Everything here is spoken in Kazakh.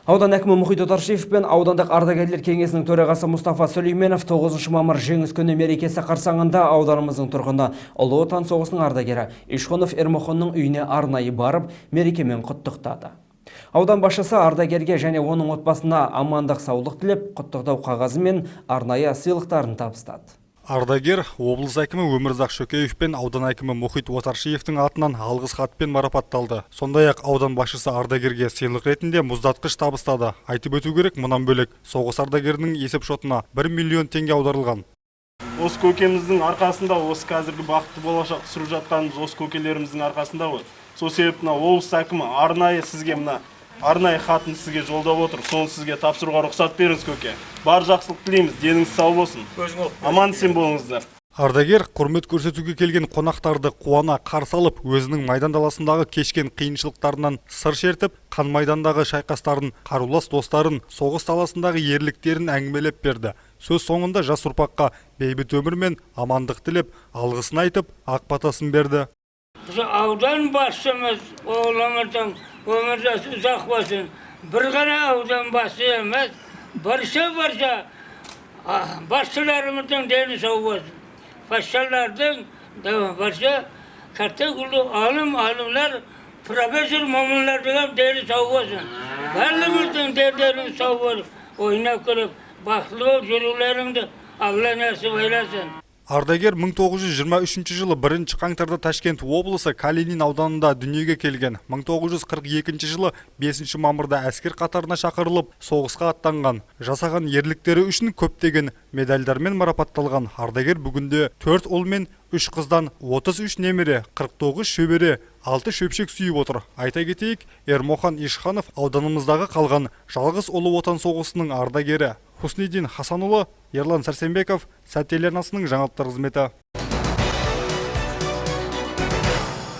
Аудан әкімі Мұхит Отаршиев пен аудандық ардагерлер кеңесінің төрағасы Мұстафа Сүлейменов 9 мамыр Жеңіс күні мерекесі қарсаңында ауданымыздың тұрғыны, Ұлы Отан соғысының ардагері Ишхонов Ермұханның үйіне арнайы барып, мерекемен құттықтады. Аудан басшысы ардагерге және оның отбасына амандық, саулық тілеп, құттықтау қағазы мен арнайы сыйлықтарын табыстады. Ардагер облыс әкімі Өмірзақ Шөкеев пен аудан әкімі Мұхит Отаршиевтің атынан алғыс хатпен марапатталды. Сондай-ақ аудан басшысы ардагерге сыйлық ретінде мұздатқыш табыстады. Айтып өту керек, мұнан бөлек соғыс ардагерінің есеп шотына 1 миллион теңге аударылған. Осы көкеміздің арқасында осы қазіргі бақытты болашақ түсіріп жатқанымыз осы көкелеріміздің арқасында ғой. Сол себепті мына облыс әкімі арнайы сізге мына арнайы хатын сізге жолдап отыр. Соны сізге тапсыруға рұқсат беріңіз, көке. Бар жақсылық тілейміз, деніңіз сау болсын, аман есен болыңыздар. Ардагер құрмет көрсетуге келген қонақтарды қуана қарсы алып, өзінің майдан даласындағы кешкен қиыншылықтарынан сыр шертіп, қан майдандағы шайқастарын, қарулас достарын, соғыс даласындағы ерліктерін әңгімелеп берді. Сөз соңында жас ұрпаққа бейбіт өмір мен амандық тілеп, алғысын айтып, ақ батасын берді. Осы аудан басшымыз оғлымыздың өмір жасы ұзақ болсын. Бір ғана аудан басшы емес, барша барша басшыларымыздың дені сау болсын. Басшылардың да, барша кәтте ұлы ғалым ғалымдар, профессор мамандардың дені сау болсын. Барлығымыздың дендеріңіз сау болып, ойнап күліп, бақытты болып жүрулеріңді Алла нәсіп айласын. Ардагер 1923 жылы 1 қаңтарда Ташкент облысы Калинин ауданында дүниеге келген. 1942 жылы 5 мамырда әскер қатарына шақырылып, соғысқа аттанған. Жасаған ерліктері үшін көптеген медальдармен марапатталған ардагер бүгінде 4 ұл мен 3 қыздан 33 немере, 49 шөбере, 6 шөпшек сүйіп отыр. Айта кетейік, Ермохан Ишханов ауданымыздағы қалған жалғыз Ұлы Отан соғысының ардагері. Хуснидин Хасанұлы, Ерлан Сәрсенбеков, Сәт телеарнасының жаңалықтар қызметі.